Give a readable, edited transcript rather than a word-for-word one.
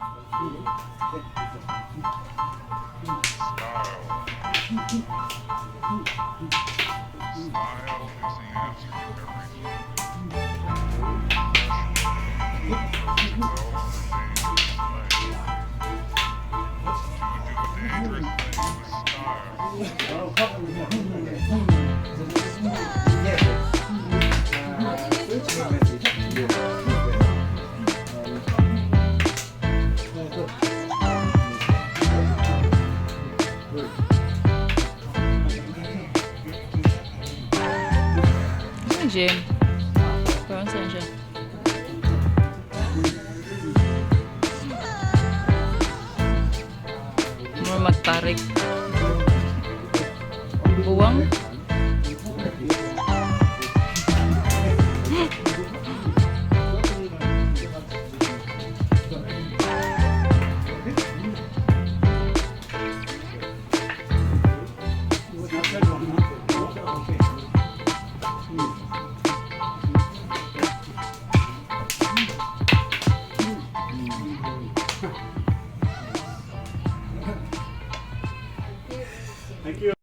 Style is the answer to everything. To do a dangerous thing with style. Ano, gym? Parang saan siya? More magtarik. Buwang? Thank you.